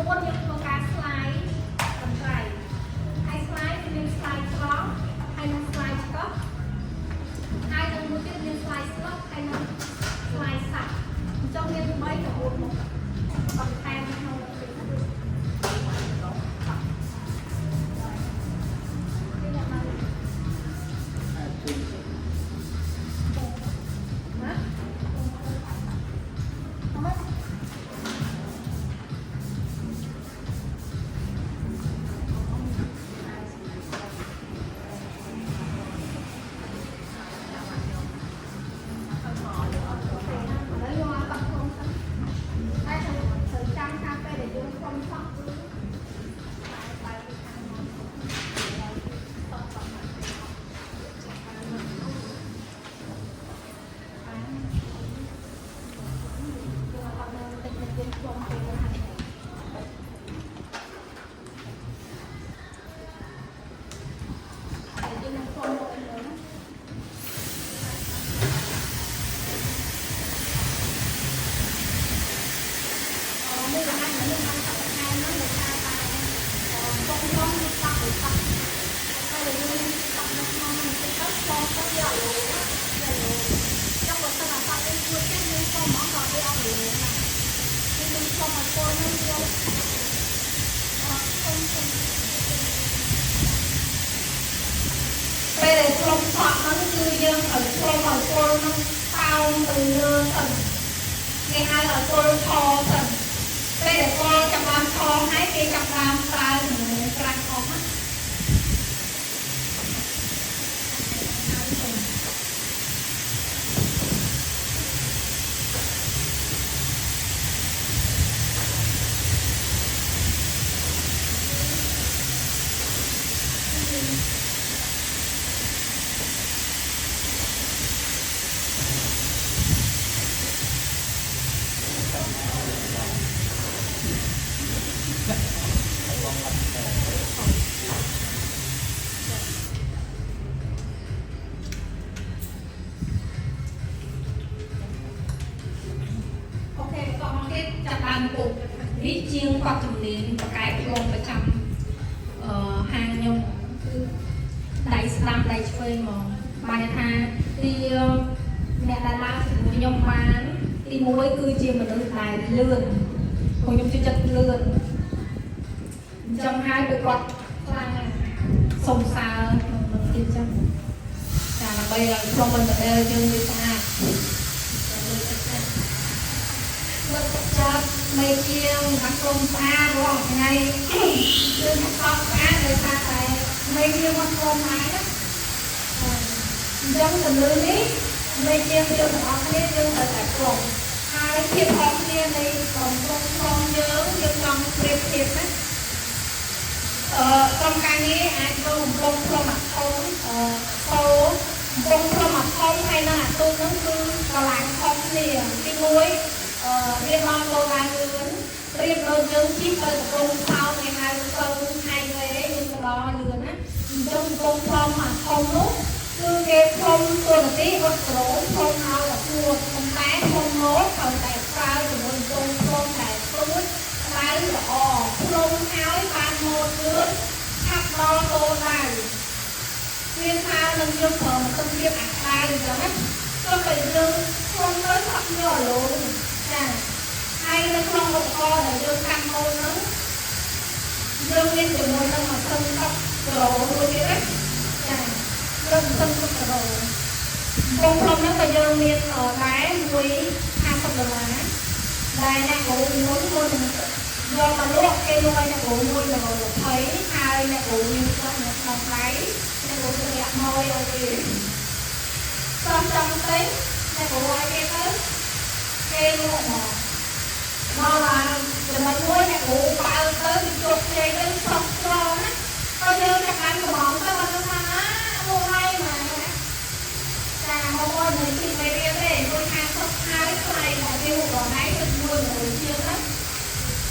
4យើងធ្វើការ slice កន្ត្រៃហើយ slice វាមាន slice ត្រង់ហើយនិង slice ឆ្កឹះហើយនឹងមួយទៀតមាន slice ស្លឹកហើយនិង slice សាច់អញ្ចឹងមាន3ទៅ4មុខបន្ថែមក្នុងនោះទៀតណានេះអ្នកមកណាអម ឥឡូវយើងឲ្យបាក់ខ្លួនសិនតែត្រូវចាំថាពេលដែលយើងផ្លុំសក់គឺបែរបែរពីខាងមកតតតមកយើងអត់នៅតិចតិចយើងផ្លុំពេលហ្នឹងហើយយើងនឹងផ្លុំមកអីណា អមូលហេតុដែលខ្ញុំបានកាត់បន្ថែមហ្នឹងដោយសារតែកុំឡងវាប៉ះទៅប៉ះតែយើងប៉ះនៅក្នុងហ្នឹងតិចទៅឆ្លងទៅវាអត់លោណាវាលោចង់បើសិនអាប៉ះយើងជួយចេះយើងក៏ហ្មងក៏វាអត់លោណាគឺយើងឆ្លងឲ្យពលហ្នឹងវាអត់សុំសុំពេលដែលឆ្លងសក់ហ្នឹងគឺយើងត្រូវឆ្លងឲ្យពលហ្នឹងតោងទៅលើសិនគេហៅឲ្យពលខសិន ពេលដែលពលចាប់បានខហើយគេចាប់បានប្រើជាមួយក្រាច់អស់ណា OK បន្តមកទៀតចាប់បានពុកនេះជាងគាត់ជំនាញបកែផ្លុំប្រចាំអឺហាងខ្ញុំគឺដៃស្ដាំដៃឆ្វេងហ្មងបានន័យថាទីអ្នកដែលឡើងជាមួយខ្ញុំបានទី1គឺជាមនុស្សដែលលឿនព្រោះខ្ញុំចូលចិត្តលឿនអញ្ចឹងហើយគឺគាត់ខ្លាំងណាស់សុំសើក្នុងនឹងទៀតចឹងចាដើម្បីឲ្យផ្លុំបន្តយើងវាស្អាតលើទឹកស្អាត លើកទឹកចិត្តមេជាងថាក្រុមស្អាតរាល់ថ្ងៃគឺថាកក់ស្អាតដោយសារតែមេជាងមកក្រុមឯងណាអញ្ចឹងទៅលើនេះមេជាងយើងទាំងអស់គ្នាយើងត្រូវតែក្រុមហើយភាពខុសគ្នានៃក្រុមក្រុមក្រុមយើងយើងចង់ប្រៀបធៀបណាអឺក្រុមការងារអាចធ្វើកំពុងក្រុមអាធំអឺសូកំពុងក្រុមអាធំហើយនឹងអាទូហ្នឹងគឺកម្លាំងខុសគ្នាទី1អឺរៀបដល់លោឡើងលឿនប្រៀបដូចយើងជិះទៅកំពង់សោមគេហៅទៅ highway យើងទៅដល់លឿនណាអញ្ចឹងកំពង់ផ្លុំអាធំនោះគឺគេផ្លុំតួនាទីអត់ក្រោមផ្លុំឲ្យតែពួតប៉ុន្តែផ្លុំម៉ូតត្រូវតែប្រើជាមួយកំពង់ផ្លុំដែលស្រួចក្តៅល្អផ្លុំហើយបានម៉ូតលឿនឆាប់ដល់គោលដៅវាថានឹងយើងប្រើម៉ាស៊ីនភាពអាក្តៅអញ្ចឹងណាទោះបីយើងផ្លុំទៅសក់ញ័រលោចាហើយនៅក្នុងឧបករណ៍ដែលយើងកាត់ម៉ូតហ្នឹងយើងមានជាមួយនឹងម៉ាស៊ីនកប់ក្រោមួយទៀតណាចាយើងម៉ាស៊ីនកប់ក្រោកំពង់ផ្លុំហ្នឹងក៏យើងមានដែរមួយ50ដុល្លារដែលអ្នកគ្រូមុនមុនយកមកលក់គេលក់ឲ្យអ្នកគ្រូមួយ120ហើយអ្នកគ្រូមានខ្លះនៅក្នុងដៃអ្នកគ្រូទៅលាក់មកឲ្យគេសំចង់ទិញអ្នកគ្រូឲ្យគេទៅគេលក់មក មកឡើងចំណុចមួយអ្នកគ្រូបើទៅវាជោគជ័យទៅសោះស្រណាក៏យើងចាប់បានកំងទៅបើទៅថាណាមកហើយមកណាចាមកមកនៅទីមេរៀនទេមួយ50ហើយថ្លៃតែវាហូបដល់ឯងទៅមួយ100ជាងហ្នឹង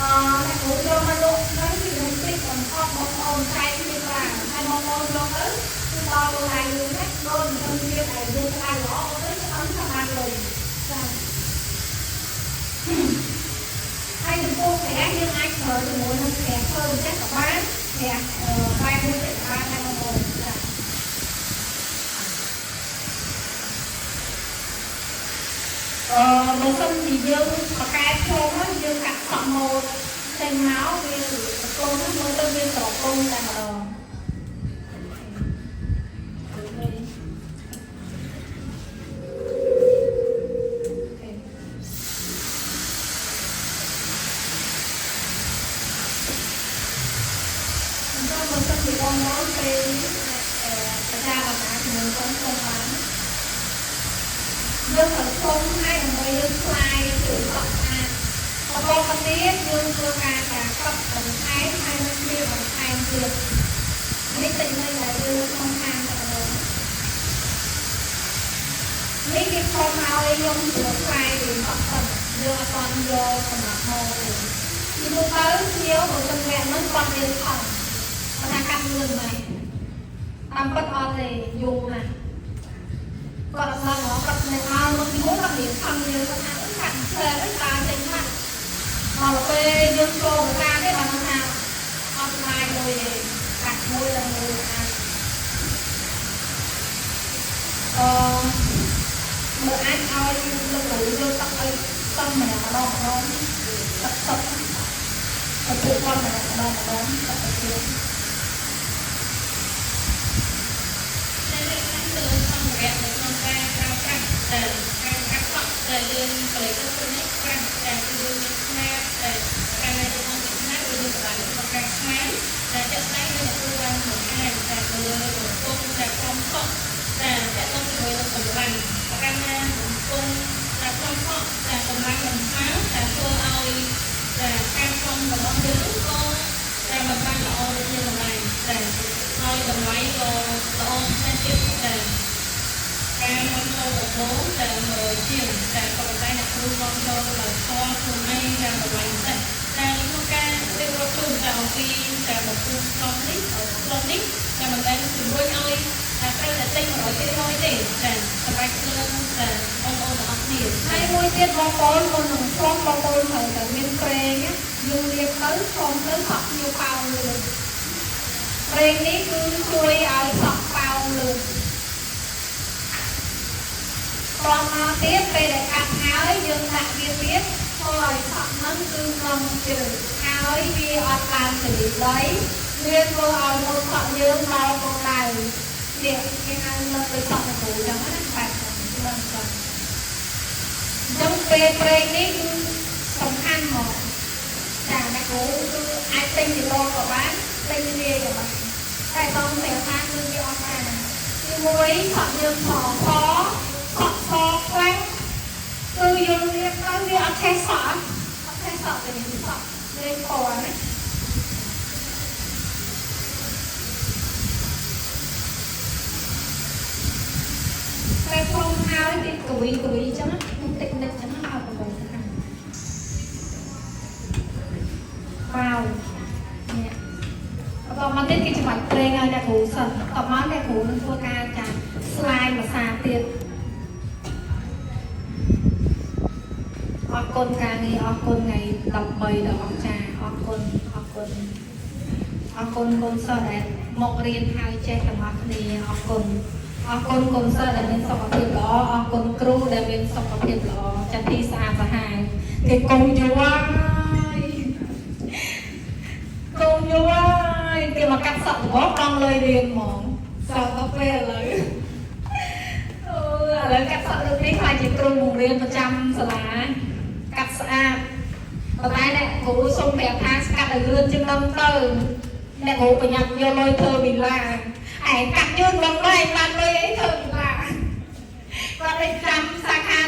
អឺអ្នកគ្រូយកមកលក់ហ្នឹងគឺនឹងតិចបំផុតបងប្អូនចែកគ្នាប្រើហើយបងប្អូនយកទៅគឺដល់កន្លែងលឿនណាដូចមិនទៀតតែយើងក្តៅល្អទៅឆ្អិនថាបានលុយចា ហើយចំពោះក្រាស់យើងអាចប្រើ ប្រើជាមួយនឹងក្រាស់ធ្វើចេះក៏បានក្រាស់បែបមួយទៀតក៏បានដែរបងប្អូនចាអឺបើសិនជាយើងបកែផ្លុំហ្នឹងយើងកាត់សក់ម៉ូតចេញមកវាប្រកងហ្នឹងមើលទៅវាស្រពងតែម្ដង OK អញ្ចឹងបើសិនជាបងប្អូនពេលនេះអាចប្រចារណាជាមួយកូនខ្ញុំបានយើងត្រូវផ្គុំឲ្យដើម្បីយើងខ្លាយគឺសក់ស្អាតបន្តមកទៀតយើងធ្វើការការកត់បន្ថែមហើយនឹងគ្លៀបន្ថែមទៀតនេះតិចនៅដែលយើងក្នុងខាងតែម្ដងនេះគេខំឲ្យខ្ញុំស្រួលខ្លាយវាសក់សិនយើងអត់ទាន់យកសម្រាប់មកទេពីទូទៅភ្ញៀវបើសិនវគ្គហ្នឹងគាត់រៀនខំគាត់ថាកាត់លឿនមែនតាមពិតអត់ទេយូរណាស់គាត់អត់ដឹងហ៎គាត់នៅមកមកពីមុនគាត់រៀនខំយើងគាត់ថាកាត់ផ្លែទៅដើរចេញមកដល់ពេលយើងចូលបកាទេបានថាអត់ឡាយមួយទេកាត់មួយដល់មួយអាចអឺមើលអាចឲ្យលោកគ្រូយកទឹកឲ្យទឹកម្នាក់ម្ដងម្ដងទឹកទឹកឲ្យពួកគាត់ម្នាក់ម្ដងម្ដងទឹកទៅទៀត តែលើកឡើងទៅលើសម្ភារៈនៅក្នុងការប្រើប្រាស់ដែលការកាត់សក់ដែលយើងផលិតទៅនេះប្រាស់ដែលគឺយើងមានស្នាដែលកាលណាយើងមកពីស្នាគឺយើងពិបាកនៅក្នុងការស្មានដែលជាក់ស្ដែងយើងទទួលបានបង្ហាញតែទៅលើកំពុងតែក្រុមសក់ដែលតកតងជាមួយនឹងកម្លាំងប្រកាសណាកំពុងតែក្រុមសក់តែកម្លាំងមិនស្មើតែធ្វើឲ្យតែការក្រុមរបស់យើងក៏តែមិនបានល្អដូចជាតម្លៃតែហើយតម្លៃក៏ល្អតែទៀតតែការនាំចូលដំបូងតែ100ជាងតែក៏ប៉ុន្តែអ្នកគ្រូនាំចូលដោយផ្ទាល់ខ្លួនឯងតាមតម្លៃពិសេសតែក្នុងការរៀបរាប់ជូនតែអំពីតែបំពុះផ្លុំនេះផ្លុំនេះតែមិនមែនជំរុញឲ្យតែត្រូវតែទិញ100%ទេតែសម្រាប់លើតែបងប្អូនទាំងអស់គ្នា ហើយមួយទៀតបងប្អូនមុននឹងផ្លុំបងប្អូនត្រូវតែមានប្រេងណាយើងលាបទៅផ្លុំទៅសក់ញើប៉ោងលឿនប្រេងនេះគឺជួយឲ្យសក់ប៉ោងលឿនផ្លុំមកទៀតពេលដែលកាត់ហើយយើងដាក់វាទៀតធ្វើឲ្យសក់ហ្នឹងគឺក្នុងជើងហើយវាអត់ឡើងទៅដីវាធ្វើឲ្យមុខសក់យើងដល់គោលដៅនេះគេហៅលើកដូចសក់កគ្រូចឹងណាបែបហ្នឹងឡើងចឹង អញ្ចឹងពេលប្រេងនេះគឺសំខាន់ហ្មងចាអ្នកគ្រូគឺអាចទិញពីឡក៏បានទិញរាយក៏បានតែបងប្រាប់ថាគឺវាអត់បានទីមួយសក់យើងសសសក់សខ្លាំងគឺយើងរៀបទៅវាអត់ឆេះសក់អត់ឆេះសក់ទេសក់លេងពណ៌ណាពេលព្រមហើយគេកវីកវីអញ្ចឹងណាតិចតិចអញ្ចឹងណាឲ្យប្រវត្តិខាងបាវនេះបន្តមកទៀតគេច្បាច់ប្រេងឲ្យអ្នកគ្រូសិនតមកអ្នកគ្រូនឹងធ្វើការចាស្លាយភាសាទៀតអរគុណការងារអរគុណថ្ងៃ13ដល់អស្ចារ្យអរគុណអរគុណអរគុណកូនសិស្សដែលមករៀនហើយចេះទាំងអស់គ្នាអរគុណអរគុណកូនសិស្សដែលមានសុខភាពល្អអរគុណគ្រូដែលមានសុខភាពល្អចាត់ទីស្អាតសាហាវគេកុំយូរហើយកុំយូរហើយគេមកកាត់សក់របស់កង់លុយរៀនហ្មងសល់ដល់ពេលឥឡូវ អូឥឡូវកាត់សក់លើកនេះខ្លាចជាគ្រូបង្រៀនប្រចាំសាលាកាត់ស្អាតប៉ុន្តែអ្នកគ្រូសុំប្រាប់ថាស្កាត់ឲ្យលឿនជាងនឹងទៅអ្នកគ្រូប្រញាប់យកលុយធ្វើវីឡាឯងកាត់យឺតបងដែរបានលុយអីធ្វើវីឡាគាត់ទៅចាំសាខា